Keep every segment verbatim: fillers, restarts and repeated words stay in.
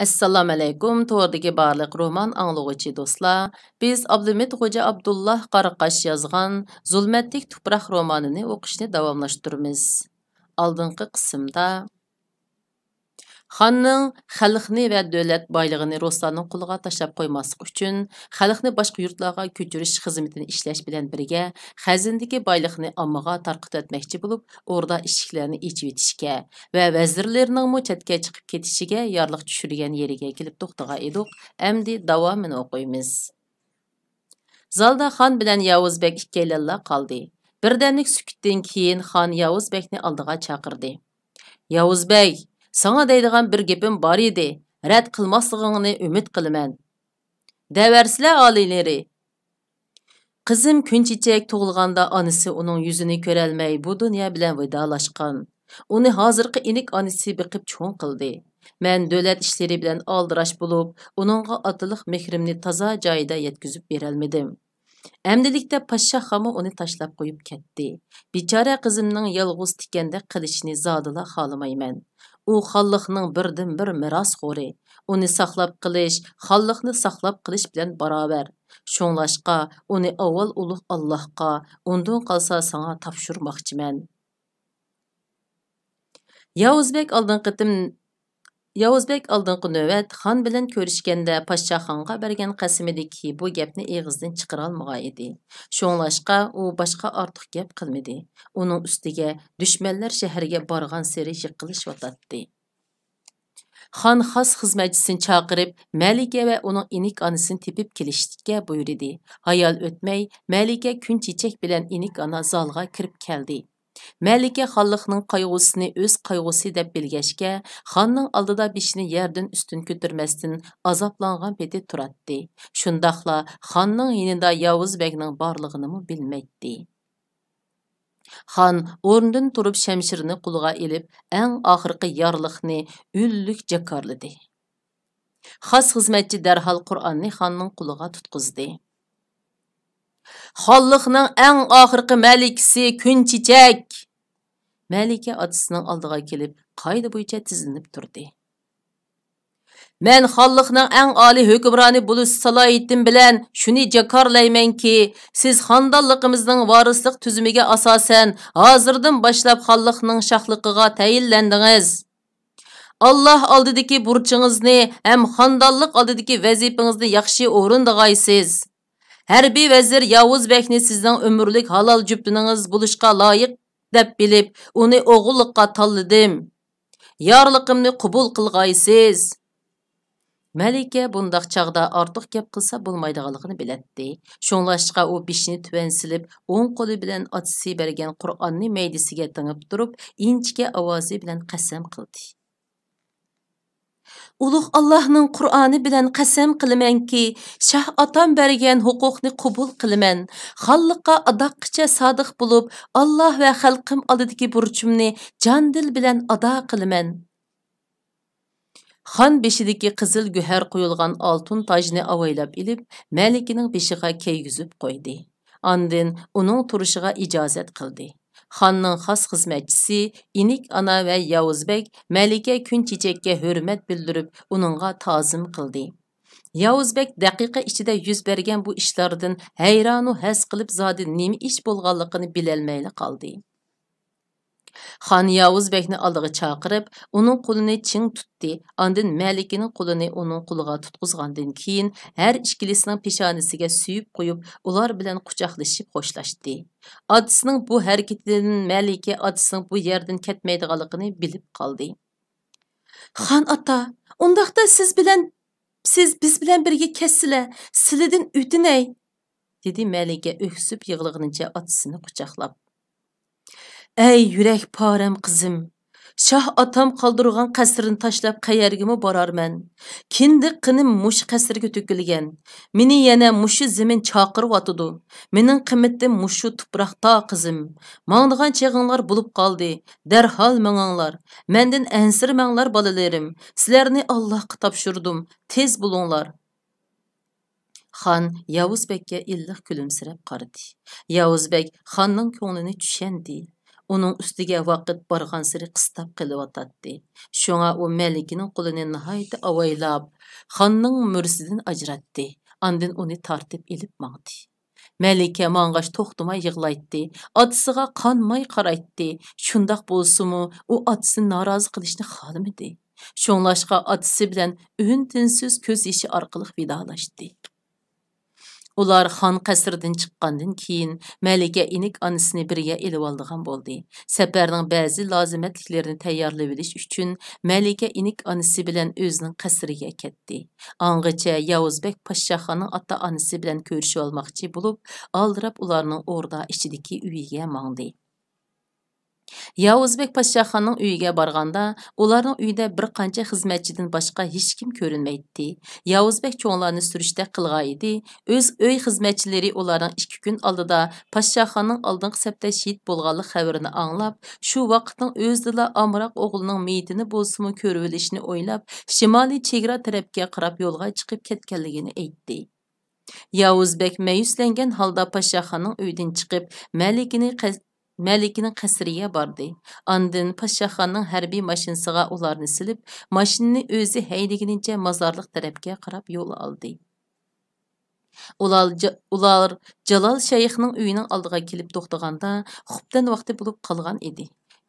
ئەسسالامۇئەلەيكۇم، توردىكى بارلىق رومان ئاڭلىغۇچى دوستلار. بىز ئابلىمىت خوجا ئابدۇللا قاراقاش يازغان زۇلمەتلىك تۇپراق رومانىنى ئوقۇشنى داۋاملاشتۇرىمىز. ئالدىنقى قىسىمدا خاننىڭ خەلقنى ۋە دۆلەت بايلىقىنى رۇسلارنىڭ قولىغا تاشلاپ قويماسلىق ئۈچۈن، خەلقنى باشقا يۇرتلارغا كۆچۈرۈش خىزمىتىنى ئىشلەش بىلەن بىرگە، خەزىنىدىكى بايلىقنى ئاممىغا تارقىتىۋەتمەكچى بولۇپ، ئوردا ئىشىكلەرنى ئېچىۋېتىشكە ۋە ۋەزىرلىرىنىڭمۇ چەتكە چىقىپ كېتىشىگە يارلىق چۈشۈرگەن يېرىگە كېلىپ توختىغان ئىدۇق. ئەمدى داۋامىنى ئوقۇيمىز. زالدا خان بىلەن ياۋۇز بەگ ئىككىيلەنلا قالدى. بىردەملىك سۈكۈتتىن كېيىن خان ياۋۇز بەگنى ئالدىغا چاقىردى. ياۋۇز بەگ، ساڭا دەيدىغان بىر گېپىم بار ئىدى، رەت قىلماسلىقىڭنى ئۈمىد قىلىمەن. دەۋەرسىلە، ئالىيلىرى! قىزىم كۈن چېچەك تۇغۇلغاندا ئانىسى ئۇنىڭ يۈزىنى كۆرەلمەي بۇ دۇنيا بىلەن ۋىدالاشقان. ئۇنى ھازىرقى ئىنىك ئانىسى بېقىپ چوڭ قىلدى. مەن دۆلەت ئىشلىرى بىلەن ئالدىراش بولۇپ، ئۇنىڭغا ئاتىلىق مېھرىمنى تازا جايىدا يەتكۈزۈپ بېرەلمىدىم. ئەمدىلىكتە پاششاھخانمۇ ئۇنى تاشلاپ قويۇپ كەتتى. بىچارە قىزىمنىڭ يالغۇز تىكەندەك قېلىشىنى زادىلا خالىمايمەن. ئۇ خانلىقنىڭ بىردىنبىر مىراسخورى. ئۇنى ساقلاپ قېلىش خانلىقنى ساقلاپ قېلىش بىلەن باراۋەر. شۇڭلاشقا ئۇنى ئاۋۋال ئۇلۇغ ئاللاھقا، ئۇندىن قالسا ساڭا تاپشۇرماقچىمەن. ياۋۇز بەگ ئالدىنقى قېتىم، ياۋۇز بەگ ئالدىنقى نۆۋەت خان بىلەن كۆرۈشكەندە پاششاھخانغا بەرگەن قەسىمىدىكى بۇ گەپنى ئېغىزدىن چىقىرالمىغان ئىدى. شۇڭلاشقا ئۇ باشقا ئارتۇق گەپ قىلمىدى. ئۇنىڭ ئۈستىگە دۈشمەنلەر شەھەرگە بارغانسېرى يېقىنلىشىۋاتاتتى. خان خاس خىزمەتچىسىنى چاقىرىپ، مەلىكە ۋە ئۇنىڭ ئىنىك ئانىسىنى تېپىپ كېلىشكە بۇيرۇدى. ھايال ئۆتمەي، مەلىكە كۈن چېچەك بىلەن ئىنىك ئانا زالغا كىرىپ كەلدى. مەلىكە خانلىقنىڭ قايغۇسىنى ئۆز قايغۇسى دەپ بىلگەچكە، خاننىڭ ئالدىدا بېشىنى يەردىن ئۈستۈن كۆتۈرمەستىن ئازابلانغان پېتى تۇراتتى. شۇنداقلا خاننىڭ يېنىدا ياۋۇز بەگنىڭ بارلىقىنىمۇ بىلمەيتتى. خان ئورنىدىن تۇرۇپ شەمشىرىنى قولىغا ئېلىپ، ئەڭ ئاخىرقى يارلىقنى ئۈنلۈك جاكارلىدى. خاس خىزمەتچى دەرھال قۇرئاننى خاننىڭ قولىغا تۇتقۇزدى. خانلىقنىڭ ئەڭ ئاخىرقى مەلىكىسى كۈن چېچەك! مەلىكە ئاتىسىنىڭ ئالدىغا كېلىپ، قائىدە بويىچە تىزلىنىپ تۇردى. مەن خانلىقنىڭ ئەڭ ئالىي ھۆكۈمرانى بولۇش سالاھىيىتىم بىلەن شۇنى جاكارلايمەنكى، سىز خاندانلىقىمىزنىڭ ۋارىسلىق تۈزۈمىگە ئاساسەن، ھازىردىن باشلاپ خانلىقنىڭ شاھلىقىغا تەيىنلەندىڭىز. ئاللاھ ئالدىدىكى بۇرچىڭىزنى ھەم خاندانلىق ئالدىدىكى ۋەزىپىڭىزنى ياخشى ئورۇندىغايسىز. ھەربىي ۋەزىر ياۋۇز بەگنى سىزنىڭ ئۆمۈرلۈك ھالال جۈپتىنىڭىز بولۇشقا لايىق دەپ بىلىپ، ئۇنى ئوغۇللۇققا تاللىدىم. يارلىقىمنى قوبۇل قىلغايسىز. مەلىكە بۇنداق چاغدا ئارتۇق گەپ قىلسا بولمايدىغانلىقىنى بىلەتتى. شۇڭلاشقا ئۇ بېشىنى تۆۋەن سېلىپ، ئوڭ قولى بىلەن ئاتىسى بەرگەن قۇرئاننى مەيدىسىگە تېڭىپ تۇرۇپ، ئىنچىكە ئاۋازى بىلەن قەسەم قىلدى. ئۇلۇغ ئاللاھنىڭ قۇرئانى بىلەن قەسەم قىلىمەنكى، شاھ ئاتام بەرگەن ھوقۇقنى قوبۇل قىلىمەن. خانلىققا ئاداققىچە سادىق بولۇپ، ئاللاھ ۋە خەلقىم ئالدىدىكى بۇرچۇمنى جان-دىل بىلەن ئادا قىلىمەن. خان بېشىدىكى قىزىل گۆھەر قويۇلغان ئالتۇن تاجنى ئاۋايلاپ ئېلىپ، مەلىكىنىڭ بېشىغا كىيگۈزۈپ قويدى. ئاندىن ئۇنىڭ تۇرۇشىغا ئىجازەت قىلدى. خاننىڭ خاس خىزمەتچىسى، ئىنىك ئانا ۋە ياۋۇز بەگ مەلىكە كۈن چېچەككە ھۆرمەت بىلدۈرۈپ، ئۇنىڭغا تازىم قىلدى. ياۋۇز بەگ دەقىقە ئىچىدە يۈز بەرگەن بۇ ئىشلاردىن ھەيرانۇ ھەس قىلىپ، زادى نېمە ئىش بولغانلىقىنى بىلەلمەيلا قالدى. خان ياۋۇز بەگنى ئالدىغا چاقىرىپ، ئۇنىڭ قولىنى چىڭ تۇتتى، ئاندىن مەلىكىنىڭ قولىنى ئۇنىڭ قولىغا تۇتقۇزغاندىن كېيىن، ھەر ئىككىلىسىنىڭ پېشانىسىگە سۆيۈپ قويۇپ، ئۇلار بىلەن قۇچاقلىشىپ خوشلاشتى. ئاتىسىنىڭ بۇ ھەرىكىتىدىن مەلىكە ئاتىسىنىڭ بۇ يەردىن كەتمەيدىغانلىقىنى بىلىپ قالدى. خان ئاتا، ئۇنداقتا سىز بىلەن، سىز بىز بىلەن بىرگە كەتسىلە، سىلىدىن ئۆتۈنەي. دېدى مەلىكە ئۆكسۈپ يىغلىغىنىچە ئاتىسىنى قۇچاقلاپ. ئەي يۈرەك پارەم قىزىم! شاھ ئاتام قالدۇرغان قەسىرنى تاشلاپ قەيەرگىمۇ بارارمەن؟ كىندىك قېنىم مۇشۇ قەسىرگە تۆكۈلگەن. مېنى يەنە مۇشۇ زېمىن چاقىرىۋاتىدۇ. مېنىڭ قىممىتىم مۇشۇ تۇپراقتا، قىزىم. ماڭىدىغان چېغىڭلار بولۇپ قالدى. دەرھال مېڭىڭلار. مەندىن ئەنسىرىمەڭلار، بالىلىرىم. سىلەرنى ئاللاھقا تاپشۇردۇم. تېز بولۇڭلار. خان ياۋۇز بەگكە ئىللىق كۈلۈمسىرەپ قارىدى. ياۋۇز بەگ خاننىڭ كۆڭلىنى چۈشەندى. ئۇنىڭ ئۈستىگە ۋاقىت بارغانسېرى قىستاپ قېلىۋاتاتتى. شۇڭا ئۇ مەلىكىنىڭ قولىنى ناھايىتى ئاۋايلاپ، خاننىڭ مۈرىسىدىن ئاجراتتى. ئاندىن ئۇنى تارتىپ ئېلىپ ماڭدى. مەلىكە ماڭغاچ توختىماي يىغلايتتى، ئاتىسىغا قانماي قارايتتى. شۇنداق بولسىمۇ، ئۇ ئاتىسىنى نارازى قىلىشنى خالىمىدى. شۇڭلاشقا ئاتىسى بىلەن ئۈن-تىنسىز كۆز يېشى ئارقىلىق ۋىدالاشتى. ئۇلار خان قەسرىدىن چىققاندىن كېيىن، مەلىكە ئىنىك ئانىسىنى بىرگە ئېلىۋالىدىغان بولدى. سەپەرنىڭ بەزى لازىمەتلىكلىرىنى تەييارلىۋېلىش ئۈچۈن، مەلىكە ئىنىك ئانىسى بىلەن ئۆزىنىڭ قەسرىگە كەتتى. ئاڭغىچە ياۋۇز بەگ پاششاخاننىڭ ئاتا-ئانىسى بىلەن كۆرۈشۈۋالماقچى بولۇپ، ئالدىراپ ئۇلارنىڭ ئوردا ئىچىدىكى ئۆيىگە ماڭدى. ياۋۇز بەگ پاششاخاننىڭ ئۆيىگە بارغاندا، ئۇلارنىڭ ئۆيىدە بىر قانچە خىزمەتچىدىن باشقا ھېچكىم كۆرۈنمەيتتى. ياۋۇز بەگ چوڭلارنى سۈرۈشتەك قىلغانىدى. ئۆز ئۆي خىزمەتچىلىرى ئۇلارنىڭ ئىككى كۈن ئالدىدا پاششاخاننىڭ ئالدىنقى سەپتە شېھىت بولغانلىق خەۋىرىنى ئاڭلاپ، شۇ ۋاقىتنىڭ ئۆزىدىلا ئامراق ئوغلىنىڭ مېيىتىنى بولسىمۇ كۆرۈۋېلىشنى ئويلاپ، شىمالىي چېگرا تەرەپكە قاراپ يولغا چىقىپ كەتكەنلىكىنى ئېيتتى. ياۋۇز بەگ مەيۈسلەنگەن ھالدا پاششاخاننىڭ ئۆيىدىن چىقىپ، مەلىكىنى قەس-، مەلىكىنىڭ قەسرىگە باردى. ئاندىن پاششاخاننىڭ ھەربىي ماشىنىسىغا ئۇلارنى سېلىپ، ماشىنىنى ئۆزى ھەيدىگىنىچە مازارلىق تەرەپكە قاراپ يول ئالدى. ئۇلار جا-، ئۇلار جالال شەيخنىڭ ئۆيىنىڭ ئالدىغا كېلىپ توختىغاندا، خۇپتەن ۋاقتى بولۇپ قالغان ئىدى.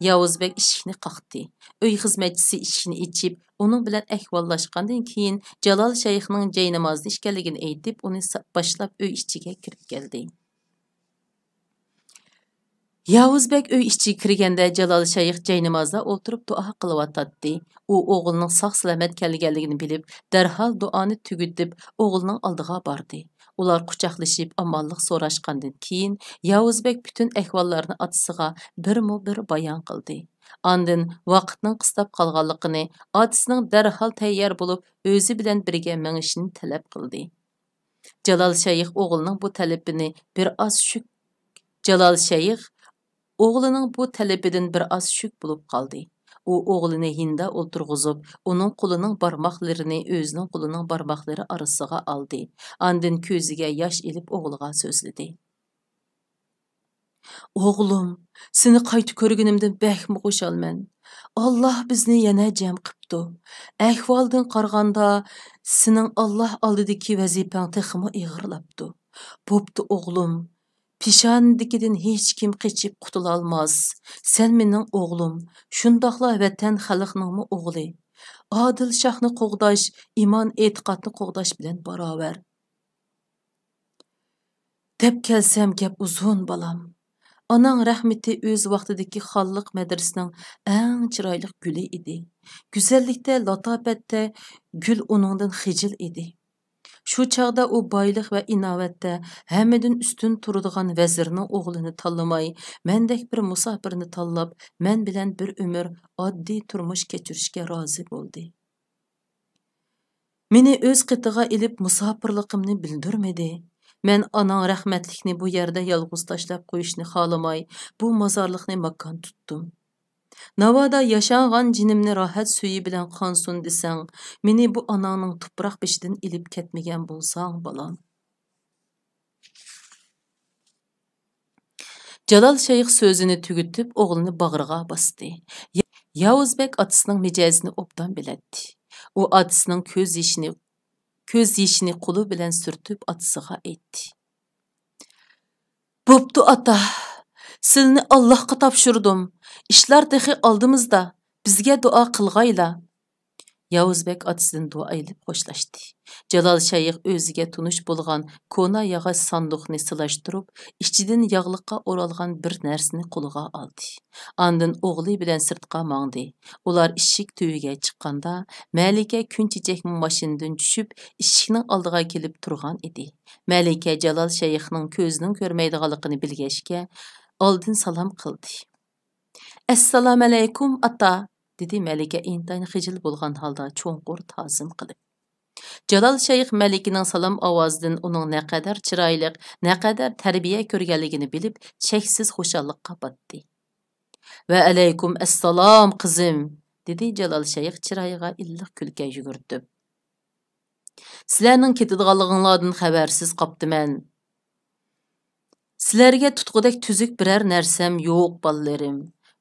ياۋۇز بەگ ئىشىكنى قاقتى. ئۆي خىزمەتچىسى ئىشىكنى ئېچىپ، ئۇنىڭ بىلەن ئەھۋاللاشقاندىن كېيىن، جالال شەيخنىڭ جاينامازدا ئىكەنلىكىنى ئېيتىپ، ئۇنى سا-، باشلاپ ئۆي ئىچىگە كىرىپ كەلدى. ياۋۇز بەگ ئۆي ئىچىگە كىرگەندە، جالال شەيخ جاينامازدا ئولتۇرۇپ دۇئا قىلىۋاتاتتى. ئۇ ئوغلىنىڭ ساق-سالامەت كەلگەنلىكىنى بىلىپ، دەرھال دۇئانى تۈگىتىپ، ئوغلىنىڭ ئالدىغا باردى. ئۇلار قۇچاقلىشىپ ئامانلىق سوراشقاندىن كېيىن، ياۋۇز بەگ پۈتۈن ئەھۋاللارنى ئاتىسىغا بىرمۇ بىر بايان قىلدى. ئاندىن ۋاقىتنىڭ قىستاپ قالغانلىقىنى، ئاتىسىنىڭ دەرھال تەييار بولۇپ، ئۆزى بىلەن بىرگە مېڭىشىنى تەلەپ قىلدى. جالال شەيخ ئوغلىنىڭ بۇ تەلىپىنى بىر ئاز شۈك، جالال شەيخ ئوغلىنىڭ بۇ تەلىپىدىن بىر ئاز شۈك بولۇپ قالدى. ئۇ ئوغلىنى ھىندىدا ئولتۇرغۇزۇپ، ئۇنىڭ قولىنىڭ بارماقلىرىنى ئۆزىنىڭ قولىنىڭ بارماقلىرى ئارىسىغا ئالدى. ئاندىن كۆزىگە ياش ئېلىپ ئوغلىغا سۆزلىدى. ئوغلۇم، سېنى قايتا كۆرگىنىمدىن بەكمۇ خۇشالمەن. ئاللاھ بىزنى يەنە جەم قىپتۇ. ئەھۋالدىن قارىغاندا، سېنىڭ ئاللاھ ئالدىدىكى ۋەزىپەڭ تېخىمۇ ئېغىرلاپتۇ. بوپتۇ ئوغلۇم، پېشانىدىكىدىن ھېچكىم قېچىپ قۇتۇلالماس. سەن مېنىڭ ئوغلۇم، شۇنداقلا ۋەتەن خەلقنىڭمۇ ئوغلى. ئادىل شاھنى قوغداش ئىمان ئېتىقادنى قوغداش بىلەن باراۋەر. دەپ كەلسەم گەپ ئۇزۇن، بالام. ئاناڭ رەھمىتى ئۆز ۋاقتىدىكى خانلىق مەدرىسىنىڭ ئەڭ چىرايلىق گۈلى ئىدى. گۈزەللىكتە، لاتاپەتتە گۈل ئۇنىڭدىن خىجىل ئىدى. شۇ چاغدا ئۇ بايلىق ۋە ئىناۋەتتە ھەممىدىن ئۈستۈن تۇرىدىغان ۋەزىرنىڭ ئوغلىنى تاللىماي، مەندەك بىر مۇساپىرنى تاللاپ، مەن بىلەن بىر ئۆمۈر ئاددىي تۇرمۇش كەچۈرۈشكە رازى بولدى. مېنى ئۆز قېتىغا ئېلىپ، مۇساپىرلىقىمنى بىلدۈرمىدى. مەن ئاناڭ رەھمەتلىكنى بۇ يەردە يالغۇز تاشلاپ قويۇشنى خالىماي، بۇ مازارلىقنى ماكان تۇتتۇم. ناۋادا ياشانغان جېنىمنى راھەت سۈيى بىلەن قانسۇن دېسەڭ، مېنى بۇ ئاناڭنىڭ تۇپراق بېشىدىن ئېلىپ كەتمىگەن بولساڭ، بالام. جالال شەيخ سۆزىنى تۈگىتىپ، ئوغلىنى باغرىغا باستى. يا-، ياۋۇز بەگ ئاتىسىنىڭ مىجەزىنى ئوبدان بىلەتتى. ئۇ ئاتىسىنىڭ كۆز يېشىنى، كۆز يېشىنى قولى بىلەن سۈرتۈپ، ئاتىسىغا ئېيتتى. بوپتۇ، ئاتا، سىلىنى ئاللاھقا تاپشۇردۇم. ئىشلار تېخى ئالدىمىزدا، بىزگە دۇئا قىلغايلا. ياۋۇز بەگ ئاتىسىدىن دۇئا ئېلىپ خوشلاشتى. جالال شەيخ ئۆزىگە تونۇش بولغان كونا ياغاچ ساندۇقنى سىلاشتۇرۇپ، ئىچىدىن ياغلىققا ئورالغان بىر نەرسىنى قولىغا ئالدى. ئاندىن ئوغلى بىلەن سىرتقا ماڭدى. ئۇلار ئىشىك تۈۋىگە چىققاندا، مەلىكە كۈن چېچەكمۇ ماشىنىدىن چۈشۈپ، ئىشىكنىڭ ئالدىغا كېلىپ تۇرغان ئىدى. مەلىكە جالال شەيخنىڭ كۆزىنىڭ كۆرمەيدىغانلىقىنى بىلگەچكە، ئالدىن سالام قىلدى. «ئەسسالامۇئەلەيكۇم، ئاتا!» دېدى مەلىكە ئىنتايىن خىجىل بولغان ھالدا چوڭقۇر تازىم قىلىپ. جالال شەيخ مەلىكىنىڭ سالام ئاۋازىدىن ئۇنىڭ نەقەدەر چىرايلىق، نەقەدەر تەربىيە كۆرگەنلىكىنى بىلىپ، چەكسىز خۇشاللىققا پاتتى. «ۋەئەلەيكۇم ئەسسالام، قىزىم!» دېدى جالال شەيخ چىرايىغا ئىللىق كۈلكە يۈگۈرتۈپ. «سىلەرنىڭ كېتىدىغانلىقىڭلاردىن خەۋەرسىز قاپتىمەن.» سىلەرگە تۇتقۇدەك تۈزۈك بىرەر نەرسەم يوق، بالىلىرىم.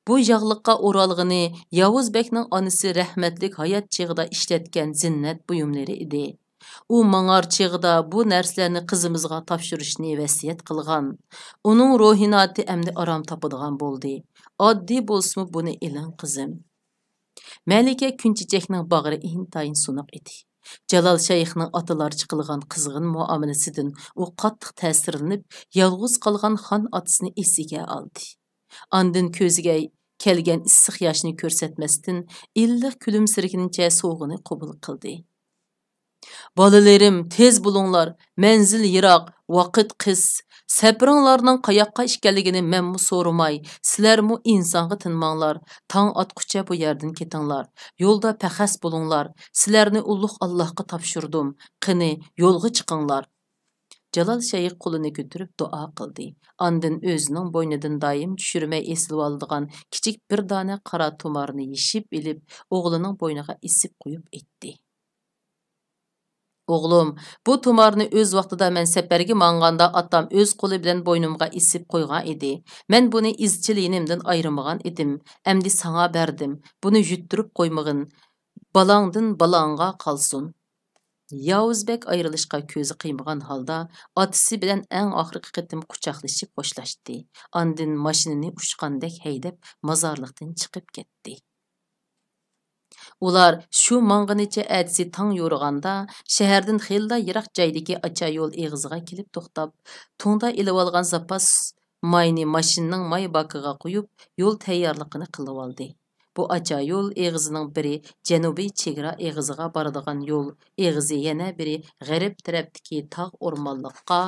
بۇ ياغلىققا ئورالغىنى ياۋۇز بەگنىڭ ئانىسى رەھمەتلىك ھايات چېغىدا ئىشلەتكەن زىننەت بۇيۇملىرى ئىدى. ئۇ ماڭار چېغىدا بۇ نەرسىلەرنى قىزىمىزغا تاپشۇرۇشنى ۋەسىيەت قىلغان. ئۇنىڭ روھىناتى ئەمدى ئارام تاپىدىغان بولدى. ئاددىي بولسىمۇ، بۇنى ئېلىڭ، قىزىم. مەلىكە كۈنچېچەكنىڭ باغرى ئىنتايىن سۇنۇق ئىدى. جالال شەيخنىڭ ئاتىلارچە قىلغان قىزغىن مۇئامىلىسىدىن ئۇ قاتتىق تەسىرلىنىپ، يالغۇز قالغان خان ئاتىسىنى ئېسىگە ئالدى. ئاندىن كۆزىگە كەلگەن ئىسسىق ياشنى كۆرسەتمەستىن، ئىللىق كۈلۈمسىرىگىنىچە سوۋغىنى قوبۇل قىلدى. بالىلىرىم، تېز بولۇڭلار، مەنزىل يىراق، ۋاقىت قىس. سەپىرىڭلارنىڭ قاياققا ئىكەنلىكىنى مەنمۇ سورىماي، سىلەرمۇ ئىنسانغا تىنماڭلار. تاڭ ئاتقۇچە بۇ يەردىن كېتىڭلار. يولدا پەخەس بولۇڭلار. سىلەرنى ئۇلۇغ ئاللاھقا تاپشۇردۇم. قېنى، يولغا چىقىڭلار. جالال شەيخ قولىنى كۆتۈرۈپ دۇئا قىلدى. ئاندىن ئۆزىنىڭ بوينىدىن دائىم چۈشۈرمەي ئېسىلىۋالىدىغان كىچىك بىر دانە قارا تۇمارنى يېشىپ ئېلىپ، ئوغلىنىڭ بوينىغا ئېسىپ قويۇپ ئېيتتى: ئوغلۇم، بۇ تۇمارنى ئۆز ۋاقتىدا مەن سەپەرگە ماڭغاندا ئاتام ئۆز قولى بىلەن بوينۇمغا ئېسىپ قويغان ئىدى. مەن بۇنى ئىزچىل يېنىمدىن ئايرىمىغان ئىدىم. ئەمدى ساڭا بەردىم. بۇنى يۇتتۇرۇپ قويمىغىن. بالاڭدىن بالاڭغا قالسۇن. ياۋۇز بەگ ئايرىلىشقا كۆزى قىيمىغان ھالدا ئاتىسى بىلەن ئەڭ ئاخىرقى قېتىم قۇچاقلىشىپ خوشلاشتى. ئاندىن ماشىنىنى ئۇچقاندەك ھەيدەپ، مازارلىقتىن چىقىپ كەتتى. ئۇلار شۇ ماڭغىنىچە ئەتىسى تاڭ يورۇغاندا، شەھەردىن خېلىلا يىراق جايدىكى ئاچا يول ئېغىزىغا كېلىپ توختاپ، تۇڭدا ئېلىۋالغان زاپاس ماينى ماشىنىنىڭ ماي باكىغا قۇيۇپ، يول تەييارلىقىنى قىلىۋالدى. بۇ ئاچا يول ئېغىزىنىڭ بىرى جەنۇبىي چېگرا ئېغىزىغا بارىدىغان يول ئېغىزى، يەنە بىرى غەرب تەرەپتىكى تاغ ئورمانلىققا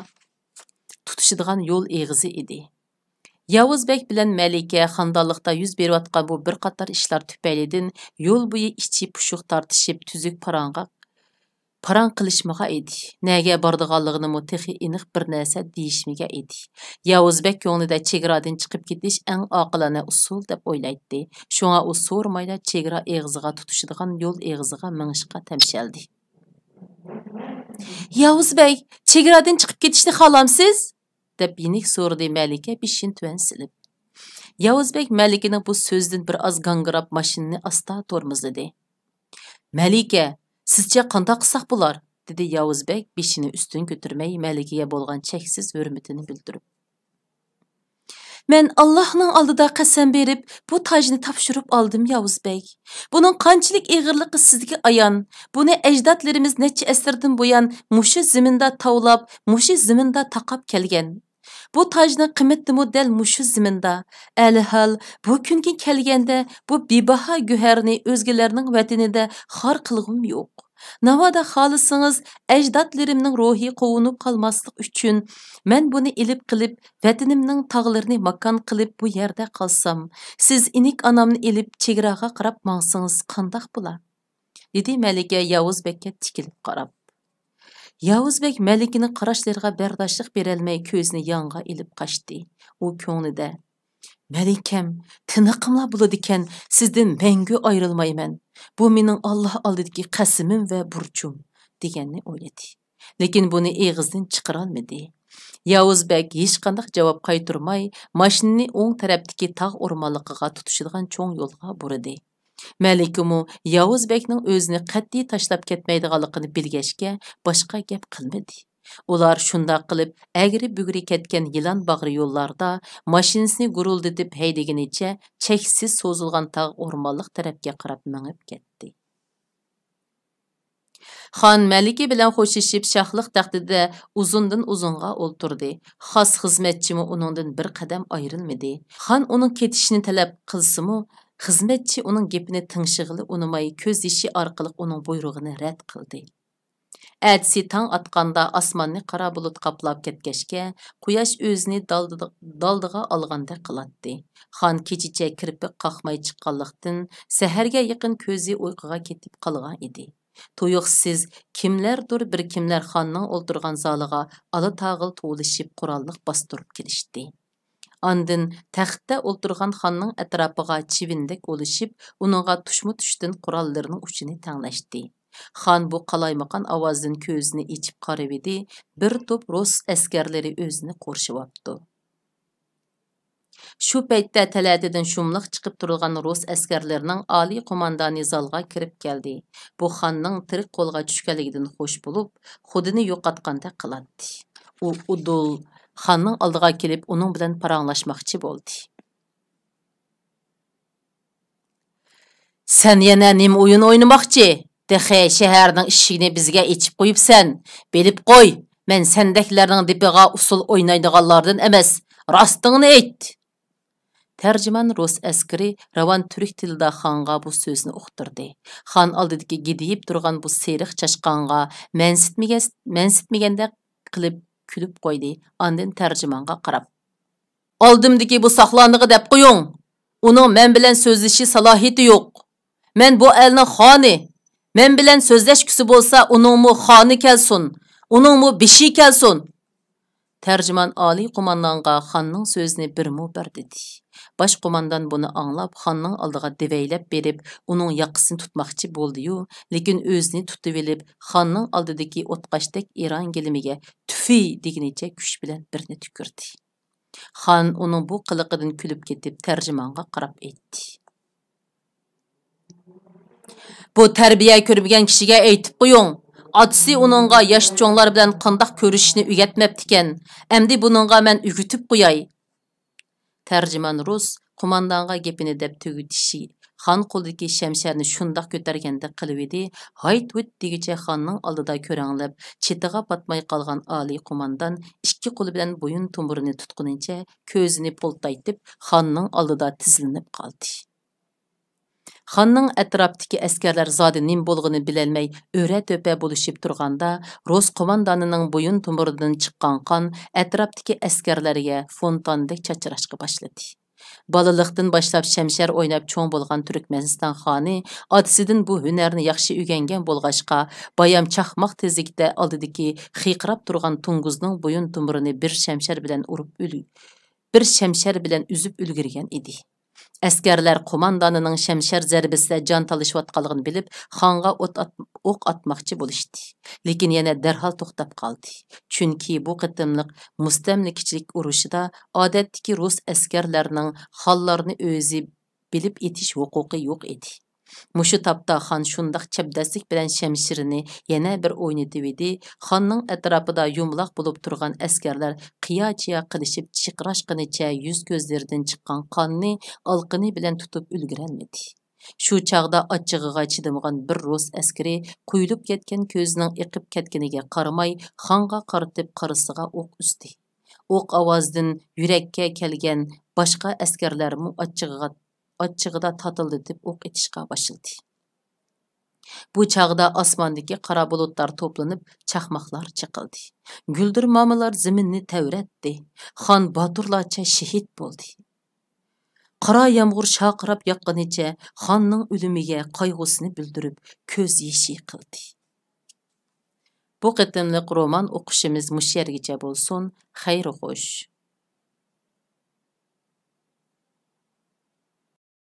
تۇتىشىدىغان يول ئېغىزى ئىدى. ياۋۇز بەگ بىلەن مەلىكە خانىدانلىقتا يۈز بېرىۋاتقان بۇ بىر قاتار ئىشلار تۈپەيلىدىن يول بويى ئىچى پۇشۇق تارتىشىپ، تۈزۈك پاراڭغا، پاراڭ قىلىشمىغان ئىدى. نەگە بارىدىغانلىقىنىمۇ تېخى ئېنىق بىر نەرسە دېيىشمىگەن ئىدى. ياۋۇز بەگ كۆڭلىدە چېگرادىن چىقىپ كېتىش ئەڭ ئاقىلانە ئۇسۇل دەپ ئويلايتتى. شۇڭا ئۇ سورىمايلا چېگرا ئېغىزىغا تۇتىشىدىغان يول ئېغىزىغا مېڭىشقا تەمشەلدى. ياۋۇز بەگ، چېگرادىن چىقىپ كېتىشنى خالامسىز؟ دەپ يېنىك سورىدى مەلىكە بېشىنى تۆۋەن سېلىپ. ياۋۇز بەگ مەلىكىنىڭ بۇ سۆزىدىن بىر ئاز گاڭگىراپ ماشىنىنى ئاستا تورمۇزلىدى. مەلىكە، سىزچە قانداق قىلساق بولار؟ دېدى ياۋۇز بەگ بېشىنى ئۈستۈن كۆتۈرمەي مەلىكىگە بولغان چەكسىز ھۆرمىتىنى بىلدۈرۈپ. مەن ئاللاھنىڭ ئالدىدا قەسەم بېرىپ، بۇ تاجنى تاپشۇرۇپ ئالدىم، ياۋۇز بەگ. بۇنىڭ قانچىلىك ئېغىرلىقى سىزگە ئايان. بۇنى ئەجدادلىرىمىز نەچچە ئەسىردىن بۇيان مۇشۇ زېمىندا تاۋلاپ، مۇشۇ زېمىندا تاقاپ كەلگەن. بۇ تاجنىڭ قىممىتىمۇ دەل مۇشۇ زېمىندا. ئەلھال، بۇ كۈنگە كەلگەندە، بۇ بىباھا گۆھەرنى ئۆزگىلەرنىڭ ۋەتىنىدە خار قىلغۇم يوق. ناۋادا خالىسىڭىز، ئەجدادلىرىمنىڭ روھى قوۋۇنۇپ قالماسلىق ئۈچۈن، مەن بۇنى ئېلىپ قېلىپ، ۋەتىنىمنىڭ تاغلىرىنى ماكان قىلىپ بۇ يەردە قالسام، سىز ئىنىك ئانامنى ئېلىپ چېگراغا قاراپ ماڭسىڭىز قانداق بولا؟ دېدى مەلىكە ياۋۇز بەگكە تىكىلىپ قاراپ. ياۋۇز بەگ مەلىكىنىڭ قاراشلىرىغا بەرداشلىق بېرەلمەي كۆزىنى يانغا ئېلىپ قاچتى. ئۇ كۆڭلىدە، مەلىكەم، تىنىقىملا بولىدىكەن، سىزدىن مەڭگۈ ئايرىلمايمەن. بۇ مېنىڭ ئاللاھ ئالدىدىكى قەسىمىم ۋە بۇرچۇم، دېگەننى ئويلىدى. لېكىن بۇنى ئېغىزدىن چىقىرالمىدى. ياۋۇز بەگ ھېچقانداق جاۋاب قايتۇرماي، ماشىنىنى ئوڭ تەرەپتىكى تاغ ئورمانلىقىغا تۇتىشىدىغان چوڭ يولغا بۇرىدى. مەلىكىمۇ ياۋۇز بەگنىڭ ئۆزىنى قەتئىي تاشلاپ كەتمەيدىغانلىقىنى بىلگەچكە، باشقا گەپ قىلمىدى. ئۇلار شۇنداق قىلىپ، ئەگرى-بۈگرى كەتكەن يىلان باغرى يوللاردا ماشىنىسىنى گۇرۇلدىتىپ ھەيدىگىنىچە، چەكسىز سوزۇلغان تاغ ئورمانلىق تەرەپكە قاراپ مېڭىپ كەتتى. خان مەلىكە بىلەن خوشلىشىپ، شاھلىق تەختىدە ئۇزۇندىن ئۇزۇنغا ئولتۇردى. خاس خىزمەتچىمۇ ئۇنىڭدىن بىر قەدەم ئايرىلمىدى. خان ئۇنىڭ كېتىشىنى تەلەپ قىلسىمۇ، خىزمەتچى ئۇنىڭ گېپىنى تىڭشىغىلى ئۇنىماي، كۆز يېشى ئارقىلىق ئۇنىڭ بۇيرۇغىنى رەت قىلدى. ئەتىسى تاڭ ئاتقاندا ئاسماننى قارا بۇلۇت قاپلاپ كەتكەچكە، قۇياش ئۆزىنى دالدىدا-، دالدىغا ئالغاندەك قىلاتتى. خان كېچىچە كىرپىك قاقماي چىققانلىقتىن، سەھەرگە يېقىن كۆزى ئۇيقۇغا كېتىپ قالغان ئىدى. تۇيۇقسىز كىملەردۇر بىر كىملەر خاننىڭ ئولتۇرغان زالىغا ئالا تاغىل توۋلىشىپ، قوراللىق باستۇرۇپ كېلىشتى. ئاندىن تەختتە ئولتۇرغان خاننىڭ ئەتراپىغا چىۋىندەك ئولىشىپ، ئۇنىڭغا تۇشمۇ تۇشتىن قوراللىرىنىڭ ئۇچىنى تەڭلەشتى. خان بۇ قالايمىقان ئاۋازدىن كۆزىنى ئېچىپ قارىۋىدى، بىر توپ رۇس ئەسكەرلىرى ئۆزىنى قورشىۋاپتۇ. شۇ پەيتتە تەلەتىدىن شۇملۇق چىقىپ تۇرغان رۇس ئەسكەرلىرىنىڭ ئالىي قوماندانى زالغا كىرىپ كەلدى. بۇ خاننىڭ تىرىك قولغا چۈشكەنلىكىدىن خوش بولۇپ، خۇدىنى يوقاتقاندەك قىلاتتى. ئۇ ئۇدۇل خاننىڭ ئالدىغا كېلىپ، ئۇنىڭ بىلەن پاراڭلاشماقچى بولدى. سەن يەنە نېمە ئويۇن ئوينىماقچى؟ تېخى شەھەرنىڭ ئىشىكىنى بىزگە ئېچىپ قويۇپسەن. بىلىپ قوي، مەن سەندەكلەرنىڭ دېپىغا ئۇسسۇل ئوينايدىغانلاردىن ئەمەس. راستىڭنى ئېيت! تەرجىمان رۇس ئەسكىرى راۋان تۈرك تىلىدا خانغا بۇ سۆزنى ئۇقتۇردى. خان ئالدىدىكى گىدىيىپ تۇرغان بۇ سېرىق چاشقانغا مەنسىتمىگەس-، مەنسىتمىگەندەك قىلىپ كۈلۈپ قويدى. ئاندىن تەرجىمانغا قاراپ، ئالدىمدىكى بۇ ساقلاننىغا دەپ قويۇڭ. ئۇنىڭ مەن بىلەن سۆزلىشىش سالاھىيىتى يوق. مەن بۇ ئەلنىڭ خانى. مەن بىلەن سۆزلەشكۈسى بولسا، ئۇنىڭمۇ خانى كەلسۇن، ئۇنىڭمۇ بېشى كەلسۇن. تەرجىمان ئالىي قوماندانغا خاننىڭ سۆزىنى بىرمۇ بىر دېدى. باش قوماندان بۇنى ئاڭلاپ، خاننىڭ ئالدىغا دېۋەيلەپ بېرىپ، ئۇنىڭ ياقىسىنى تۇتماقچى بولدى-يۇ، لېكىن ئۆزىنى تۇتۇۋېلىپ، خاننىڭ ئالدىدىكى ئوتقاشتەك ئېران گىلىمىگە تۈفى دېگىنىچە كۈچ بىلەن بىرنى تۈكۈردى. خان ئۇنىڭ بۇ قىلىقىدىن كۈلۈپ كېتىپ، تەرجىمانغا قاراپ ئېيتتى: بۇ تەربىيە كۆرمىگەن كىشىگە ئېيتىپ قويۇڭ. ئاتىسى ئۇنىڭغا ياش چوڭلار بىلەن قانداق كۆرۈشۈشنى ئۆگەتمەپتىكەن. ئەمدى بۇنىڭغا مەن ئۆگىتىپ قوياي. تەرجىمان رۇس قوماندانغا گېپىنى دەپ تۈگىتىشى، خان قولىدىكى شەمشەرنى شۇنداق كۆتەرگەندەك قىلىۋىدى، ھايت-ھۇيت دېگۈچە خاننىڭ ئالدىدا كۆرەڭلەپ، چېتىغا پاتماي قالغان ئالىي قوماندان ئىككى قولى بىلەن بويۇن تومۇرىنى تۇتقىنىچە كۆزىنى پولتايتىپ، خاننىڭ ئالدىدا تىزلىنىپ قالدى. خاننىڭ ئەتراپتىكى ئەسكەرلەر زادى نېمە بولغىنى بىلەلمەي، ئۆرە-تۆپە بولۇشۇپ تۇرغاندا، رۇس قوماندانىنىڭ بويۇن تومۇرىدىن چىققان قان ئەتراپتىكى ئەسكەرلەرگە فونتاندەك چاچراشقا باشلىدى. بالىلىقتىن باشلاپ شەمشەر ئويناپ چوڭ بولغان تۈركمەنىستان خانى ئاتىسىدىن بۇ ھۈنەرنى ياخشى ئۆگەنگەن بولغاچقا، بايام چاقماق تېزلىكتە ئالدىدىكى قىيقىراپ تۇرغان توڭگۇزنىڭ بويۇن تومۇرىنى بىر شەمشەر بىلەن ئۇرۇپ ئۆل-، بىر شەمشەر بىلەن ئۈزۈپ ئۈلگۈرگەن ئىدى. ئەسكەرلەر قوماندانىنىڭ شەمشەر زەربىسىدە جان تالىشىۋاتقانلىقىنى بىلىپ، خانغا ئوت ئات-، ئوق ئاتماقچى بولۇشتى. لېكىن يەنە دەرھال توختاپ قالدى. چۈنكى بۇ قېتىملىق مۇستەملىكىچىلىك ئۇرۇشىدا ئادەتتىكى رۇس ئەسكەرلەرنىڭ خانلارنى ئۆزى بىلىپ ئېتىش ھوقۇقى يوق ئىدى. مۇشۇ تاپتا خان شۇنداق چەبدەسلىك بىلەن شەمشىرىنى يەنە بىر ئوينىتىۋىدى، خاننىڭ ئەتراپىدا يۇمىلاق بولۇپ تۇرغان ئەسكەرلەر قىيا-چىيا قىلىشىپ چىقراشقىنىچە يۈز-كۆزلىرىدىن چىققان قاننى ئالىقىنى بىلەن تۇتۇپ ئۈلگۈرەلمىدى. شۇ چاغدا ئاچچىقىغا چىدىمىغان بىر رۇس ئەسكىرى قۇيۇلۇپ كەتكەن كۆزىنىڭ ئېقىپ كەتكىنىگە قارىماي، خانغا قارىتىپ قارىسىغا ئوق ئۈزدى. ئوق ئاۋازىدىن يۈرەككە كەلگەن باشقا ئەسكەرلەرمۇ ئاچچىقىغا، ئاچچىقىدا تاتىلدىتىپ ئوق ئېتىشقا باشلىدى. بۇ چاغدا ئاسماندىكى قارا بۇلۇتلار توپلىنىپ، چاقماقلار چېقىلدى. گۈلدۈرمامىلار زېمىننى تەۋرەتتى. خان باتۇرلارچە شېھىت بولدى. قارا يامغۇر شارقىراپ ياغقىنىچە خاننىڭ ئۆلۈمىگە قايغۇسىنى بىلدۈرۈپ، كۆز يېشى قىلدى. بۇ قېتىملىق رومان ئوقۇشىمىز مۇشۇ يەرگىچە بولسۇن. خەير خوش.